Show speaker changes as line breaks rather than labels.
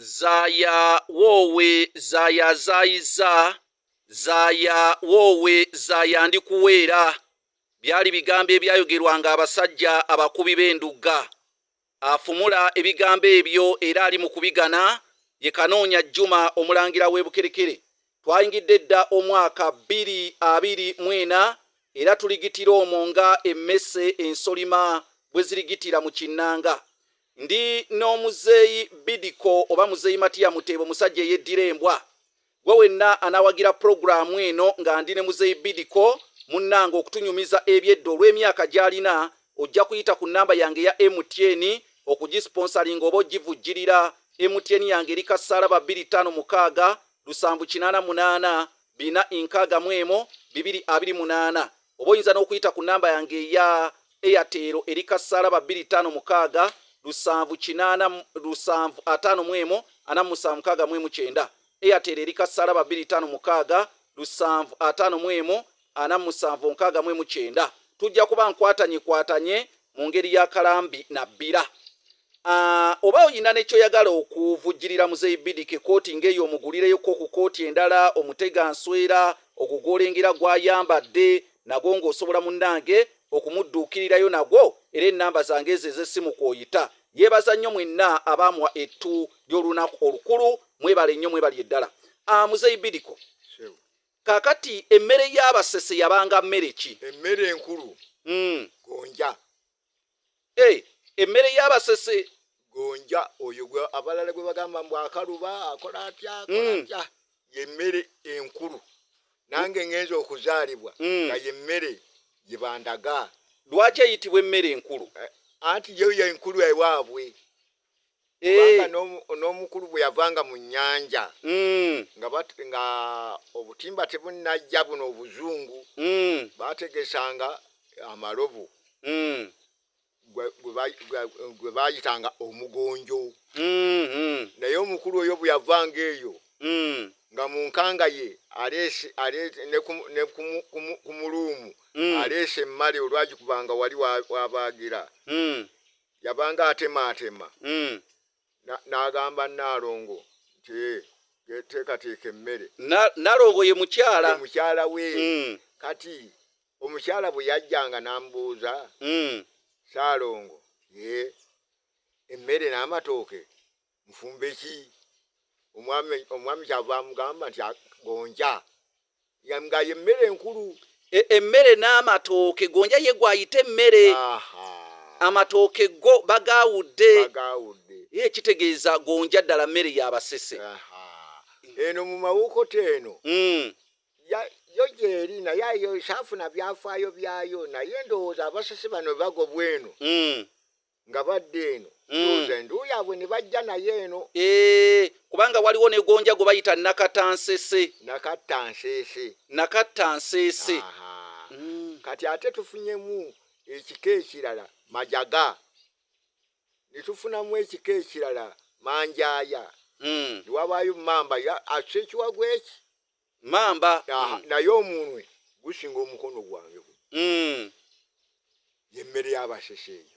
Zaaya woowe zaaya azaayizza, zaaya woowe zaaya ndikuweera byali bigambo ebyayogerwanga abasajja abakubi b'endugga. Afumula ebigambo ebyo era ali mu kubigana ye Kanoonya Juma omulangira w'e Bukerekere. Twayingidde dda omwaka 2024 era tuligitira omwo nga emmese ensolima bwe zirigitira mu kinnanga. Ndi n'omuzeeyi Bidiko oba muzeeyi Matiya Muteebo omusajja eyeddira embwa. Gwe wenna anawagira pulogulaamu eno nga ndi ne muzeeyi Bidiko munnange okutunyumiza ebyedda olw'emyaka gy'alina ojja kuyita ku nnamba yange eya MTN okugisponsalinga oba ogivujjirira. MTN yange eri kasaalaba 256 788 461 228 oba oyinza n'okuyita ku nnamba yange eya Airtel eri kasaalaba 256 7 751 4769. Airtel eri kasaalaba 256 751 4769. Tujja kuba nkwatanye kwatanye mu ngeri ya kalambi na bbira. Oba oyina nekyoyagala okuvujjirira muzeeyi Bidike kooti ng'eyo omugulireyoko ku kooti endala omutega nswera ogwo gw'olengera gw'ayambadde nagwo ng'osobola munnange okumudduukirirayo nagwo era ennamba zange ezo ez'essimu kw'oyita. Yeebaza nnyo mwenna abaamuwa ettu ly'olunaku olukulu mwebale nnyo mwebali eddala. Muzeeyi Bidiko, kaakati emmere y'Abasese yabanga mmere ki?
Emmere enkulu gonja.
Emmere y'Abasese
gonja oyo gwe abalala gwe bagamba mbu akaluba akola atya akola atya, yemmere enkulu. Nange ngenza okuzaalibwa nga yemmere gye bandaga.
Lwaki eyitibwa emmere enkulu?
Anti yo yenkulu ewaabwe. Kubanga n'omukulu bwe yavanga mu nnyanja nga obutimba tebunnajja buno obuzungu, baategesanga amalobo gwe baayitanga omugonjo. Naye omukulu oyo bwe yavanga eyo nga mu nkanga ye aleese ne ku muluumu aleese emmale olwagikubanga wali wabaagira. Yabanga atemaatema n'agamba Nnaalongo nti teekateeka emmere.
Nnaalongo ye mukyala.
Ye mukyala we. Kati omukyala bwe yajjanga n'amubuuza, Ssaalongo, ye emmere n'amatooke nfumbe ki? Omwami kyava amugamba nti gonja. Nga ye mmere enkulu.
Emmere n'amatooke gonja ye gw'ayita emmere. Amatooke go bagaawudde.
Bagaawudde.
Ye kitegeeza gonja ddala mmere y'Abasese.
Eno mu Mawokota eno. Yo gyeri naye yo saafuna byafaayo byayo naye ndowooza Abasese bano bagobwa eno. Nga badde eno. Ndowooza endu yaabwe ne bajja naye eno.
Kubanga waliwo ne gonja gwe bayita Nakatansese.
Nakattansese.
Nakattansese.
Kati ate tufunyemu ekika ekirala Majaga. Ne tufunamu ekika ekirala Manjaaya. Ne wabaayo Mamba assa ekiwago eki.
Mamba.
Naye omunwe gusinga omukono gwange. Y'emmere y'Abasese eyo.